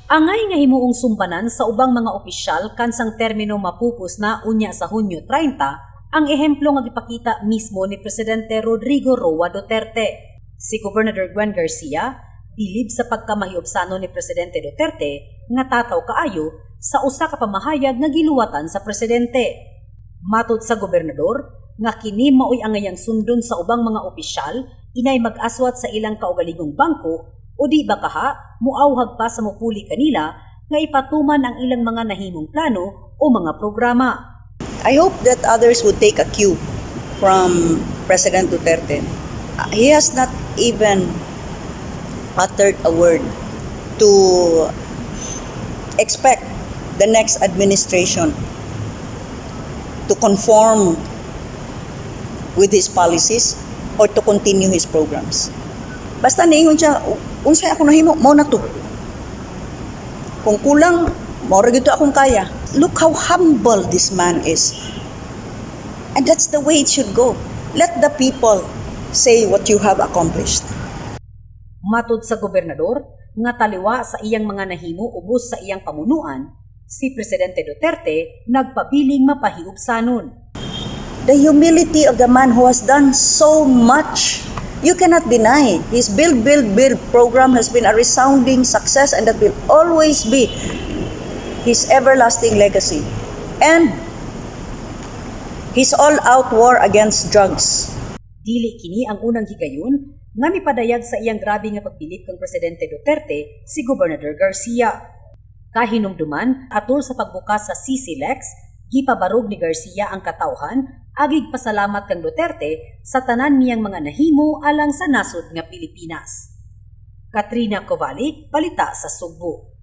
Angay nga himuong sumbanan sa ubang mga opisyal kansang termino mapupos na unya sa Hunyo 30 ang ehemplo nga gipakita mismo ni Presidente Rodrigo Roa Duterte. Si Gobernador Gwen Garcia bilib sa pagkamahiubsanon ni Presidente Duterte nga tataw kaayo sa usa ka pamahayag nga giluwatan sa presidente. Matod sa gobernador, nga kini maoy angayang sundon sa ubang mga opisyal inay mag-aswat sa ilang kaugalingong bangko o di ba kaha muawhag pa sa mupuli kanila nga ipatuman ang ilang mga nahimong plano o mga programa. I hope that others would take a cue from President Duterte. He has not even uttered a word to expect the next administration to conform with his policies or to continue his programs. Basta niingon siya, "Unsay ako nahimo, mao na to. Kung kulang, mao ra gyud to akong kaya." Look how humble this man is. And that's the way it should go. Let the people say what you have accomplished. Matod sa gobernador, nga taliwa sa iyang mga nahimo ubos sa iyang pamunuan, si Presidente Duterte nagpabiling mapahiubsanon. The humility of the man who has done so much. You cannot deny his Build, Build, Build program has been a resounding success and that will always be his everlasting legacy. And his all-out war against drugs. Dili kini ang unang higayon nga mipadayag sa iyang grabe nga pagbilib kang Presidente Duterte si Gobernador Garcia. Kahinumduman atol sa pagbukas sa CCLEX, gipabarog ni Garcia ang katawhan agig pasalamat kang Duterte sa tanan niyang mga nahimo alang sa nasod nga Pilipinas. Katrina Kovalik, Balita sa Sugbo.